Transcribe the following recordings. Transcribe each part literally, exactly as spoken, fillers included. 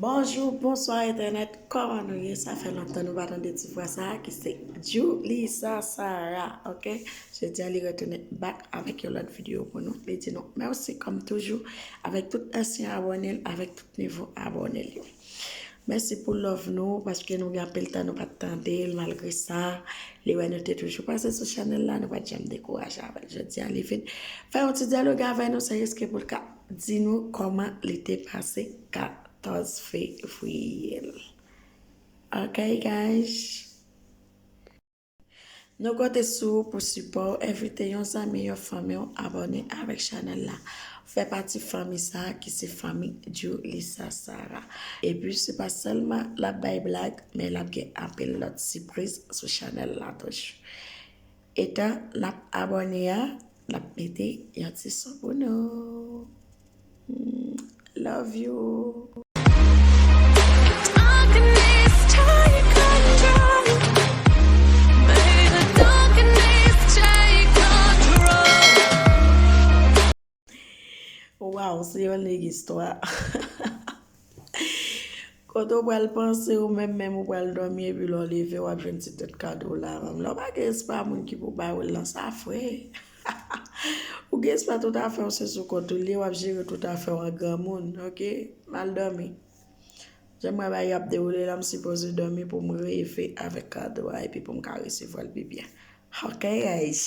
Bonjou, bonswa entènèt, kòman nou ye? Sa fè lontan nou pa tande ti vwa sa a ki se Julissa Sarah, ok? Jodi a li retounen back avèk yon lòt videyo pou nou. Li di nou mèsi kòm toujou avèk tout ansyen abòne l, avèk tout nouvo abòne l yo. Mèsi pou love nou, paske nou gen anpil tan nou pa t tande l, malgre sa, li wè nou te toujou pase sou chanèl la, nou pa t janm dekouraje avè l. Jodi a, li vin fè yon ti dyaloge avè nou, se riske pou l ka di nou kòman li te pase katòz fevriye l. Ok, guys? Nou konte sou ou pou sipò w, envite yon zanmi, yon fanmi w abòne avèk chanèl la. Fè pati fanmi sa a ki se fanmi Julissa Sarah. Epi se pa sèlman l ap bay blag, men l ap gen anpil lòt sipriz sou chanèl la toujou. Etan n ap abòne a, n ap mete yon ti son pou nou. Mm, love you. Darkness take control. May the darkness take control. Waw, se yon lig istwa. Kote w pral panse ou menm menm ou pral dòmi epi lè w leve w ap jwenn ti tèt kado w la menm. Lè w pa gen espwa moun ki pou ba ou l lan, sa fre. Ou gen espwa tout afè w se sou kont ou li ye, w ap jere tout afè w an granmoun, ok? M al dòmi. Jan m wè bagay yo ap dewoule la, m sipoze dòmi pou m reve avèk kado a epi pou m ka resevwa l pi byen. Ok, guys.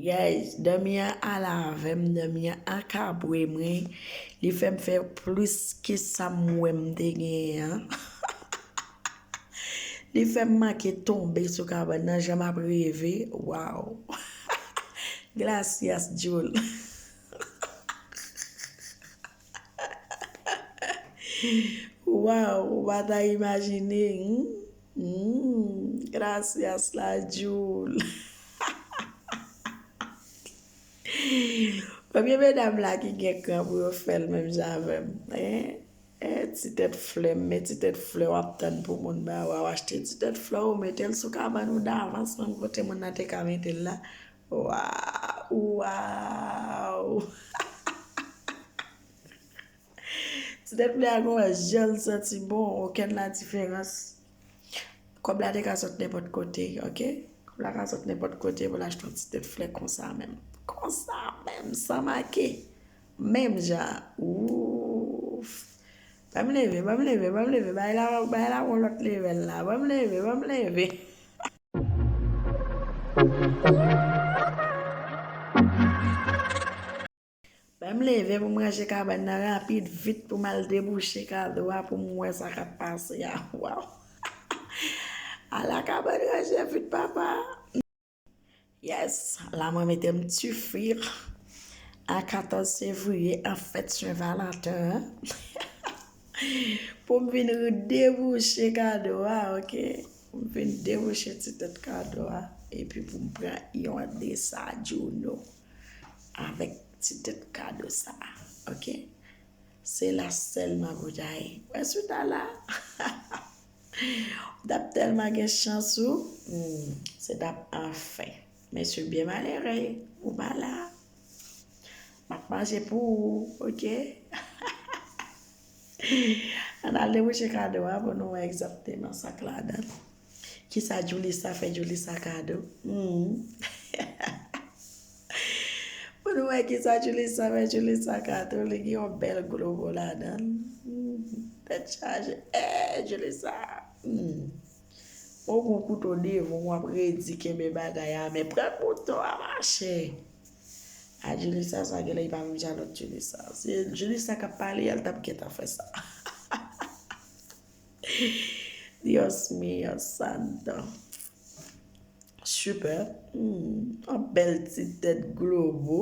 Guys, dòmi an al avè m, dòmi an akabwe mwen. Li fè m fè plis ke sa m wè m te genyen an. Li fè m manke tonbe sou kabann nan, jan m ap reve. Waw. Gracias, Jul. Waw, ou pa ta imajine, hmm? Hmm, gracias la, Jul. Premye medam la ki gen kran pou yo fè l menm jan avè m, hein? Eh, ti tèt flè, men ti tèt flè w ap tann pou moun ba w, w achte ti tèt flè w, mete l sou kabann ou davans, menm kote moun nan te ka mete l la. Waw, waw. Ti tèt flè a gon jan l santi bon, okenn la diferans. Kòb la te ka sot nenpòt kote, ok? Kòb la ka sot nenpòt kote pou l achte yon ti tèt flè konsa menm. Konsa menm, san make. Menm jan. Ouf. Ban m leve, ban m leve, ban m leve. Bay la, bay la yon lòt level la. Ban m leve, ban m leve. Ban m leve pou m ranje kabann nan rapid, vit pou m al debouche kado a pou m wè sa k ap pase a. Waw. Ala kabann ranje vit, papa. Yes, la mwen mete m ti fir a katòz fevriye, an fèt Sen Valanten an. Pou m vin debouche kado a, ok? Pou m vin debouche ti tèt kado a. Epi pou m pran yon desajouno avèk ti tèt kado sa a, ok? Se la sèlman pou ta ye. Wè sou ta la. W t ap tèlman gen chans ou. Hmm, se t ap anfen. Men si w byen malere, ou pa la. M ap manje pou ou, ok? Ann al debouche kado a pou nou wè egzakteman sa k ladan l. Kisa Julissa fè Julissa kado? Hmm. Pou nou wè kisa Julissa fè Julissa kado, li gen yon bèl globo ladan l. Hmm. Tèt chaje. Eh, Julissa. Hmm. Ou gon kouto devan w ap redi kenbe bagay a, men pran kouto a, machè. A Julissa sa genlè li pa menm jan lòt Julissa. Se Julissa k ap pale a, l t ap gentan fè sa. Dios mío santo. Super. Hmm, yon bèl ti tèt globo.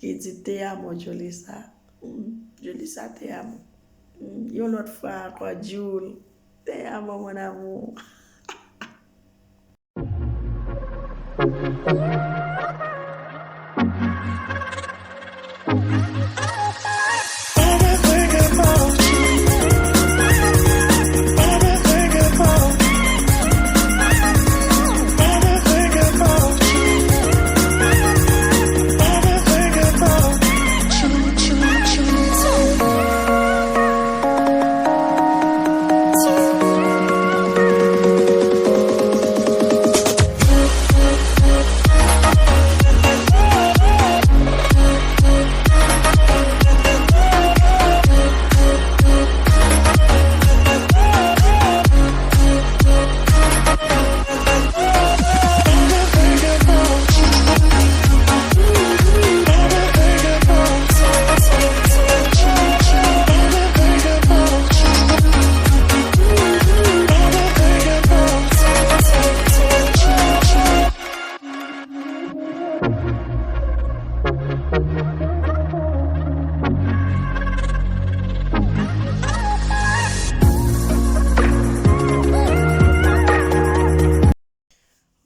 Ki di te amo, Julissa. Hmm, Julissa te amo. Hmm, Yon lòt fwa ankò, Jul. Te amo, mon amour.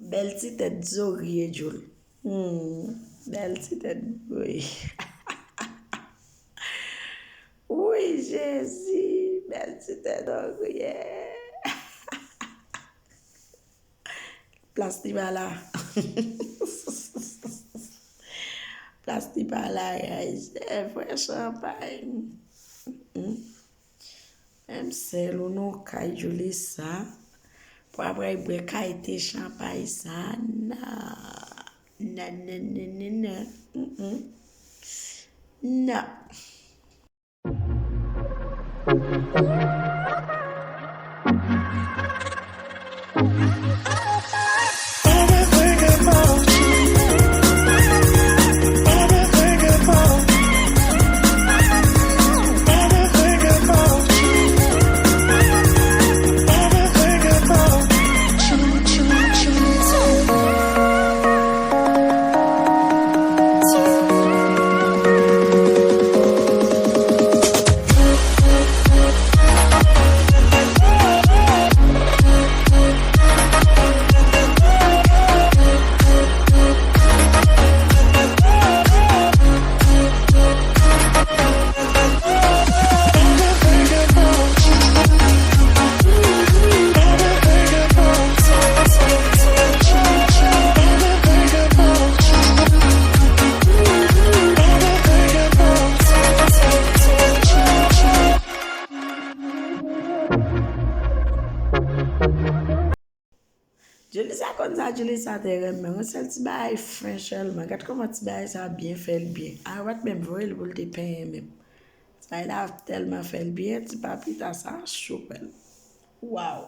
Bèl ti tèt zòrye, Jul. Hmm, bèl ti tèt, wi. Wi, Jezi, bèl ti tèt zòrye. Plas li pa la. Plas li pa la, guys. Evre chanpay. Mm-mm. Menm sèl ou non kay Julissa. Pou apre bwè kalite chanpay sa. Nan. Nan, nan, nan, nan, nan. Mm-mm. Nan. Julissa konn sa, Julissa te renmen. Yon sèl ti bagay fen sèlman. Gad kòman ti bagay sa byen fè l byen. A, yo pa t menm voye l pou l te penyen menm. Ti bagay la tèlman fè l byen, ti papita sa, choupèl. Waw!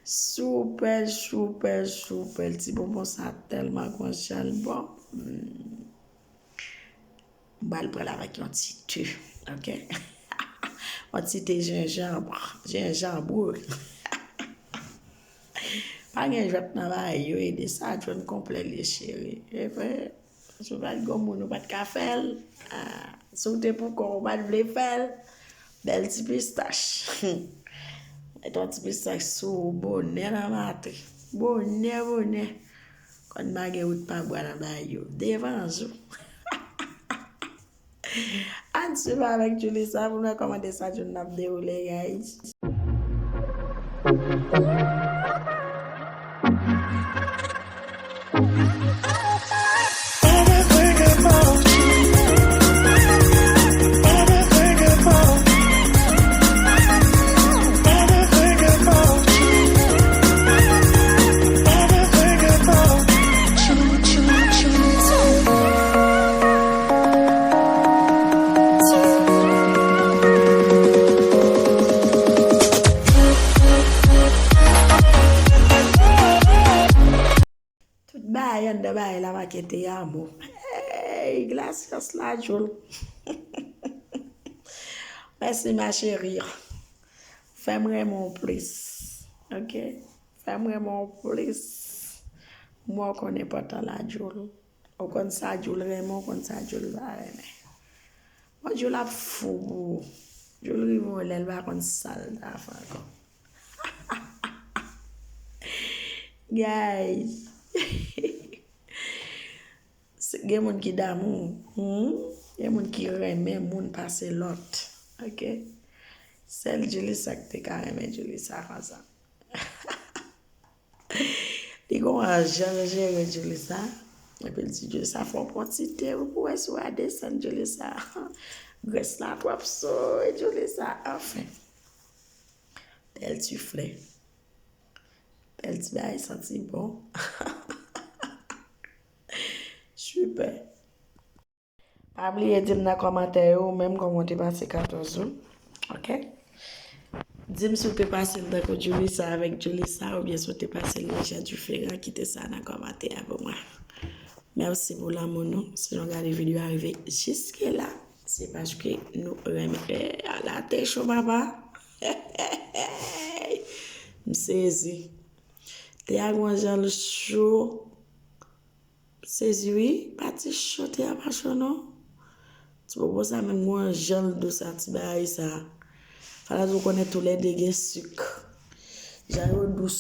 Choupèl, choupèl, choupèl. Ti bonbon sa tèlman gon jan l bon. Hmm. M pral pran l avèk yon ti te, ok? Yon ti te jenjanm, jenjanm. Pa gen jwèt nan bagay yo, ede sa jwenn konplè li, cheri. E vre, si w pa t gon moun, ou pa t ka fè l. Ah, si w te pou kò w, ou pa t vle fè l. Bèl ti pistach. Mete yon ti pistach sou ou bonè nan maten. Bonè, bonè. Konn pa gen wout pa bwa nan bagay yo. Devan jou. Ann swiv avèk Julissa pou n wè kòman desajou n ap dewoule, guys. Tout bagay anndan bagay la make te amo. Hey, gracias la, Jul. Mèsi, ma chérie. Fè m renmen w plis. Ok? Fè m renmen w plis. M wè w konn enpòtan la, Jul. Ou konn sa Jul renmen, ou konn sa Jul pa renmen. Djol ap fou pou ou. Djol rive yon lè l pa konn sa l ta fè ankò. Guys. Gen moun ki damou. Hmm? Gen moun ki renmen moun pase lòt. Ok? Sèl Julissa ki te ka renmen Julissa konsa. Li gon jan l jere Julissa. Epi l di Julissa fè yon pwantite wi pou wè si w a desann Julissa. Grès la twòp so wi Julissa. Anfen. Tèl ti flè. Tèl ti bagay santi bon. Sipè. Pa bliye di m nan kòmantè yo ou menm kòman w te pase katòz ou. Ok? Di m si w te pase l tankou Julissa avèk Julissa oubyen si w te pase l nan jan diferan, kite sa nan kòmantè a pou mwen. Mèsi pou lanmou nou. Si nou gade videyo a rive jiske la, se paske nou renmen. Eh, ala te cho papa. M sezi. Te a gon jan l cho. Sezi wi, pa ti cho te a pa cho non. Ti bobo sa menm gon jan l dous a ti bagay sa. Fala di w konnen toulède gen sik. Jan yo dous.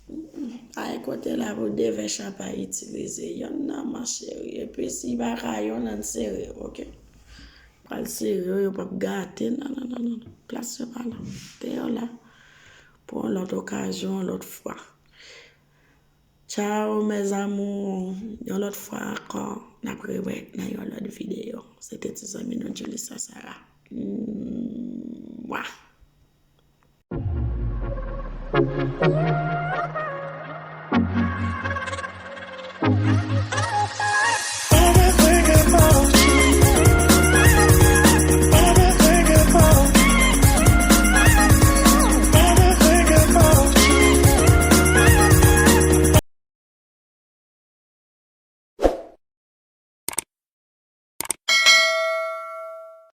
Mm, pa yon kote la pou de vè chapay itilize. Yonn nan man cheri. Epi si pa ka yonn, ann sere, ok? Pral sere yo, yo p ap gate. Non, non, non, non. Plas yo pa la. Te yo la. Pou yon lòt okazyon, yon lòt fwa. Tchao, mes amours. Yon lòt fwa ankò, n ap rewè nan yon lòt videyo. Se te ti zanmi nou, Julissa Sarah. Mwa.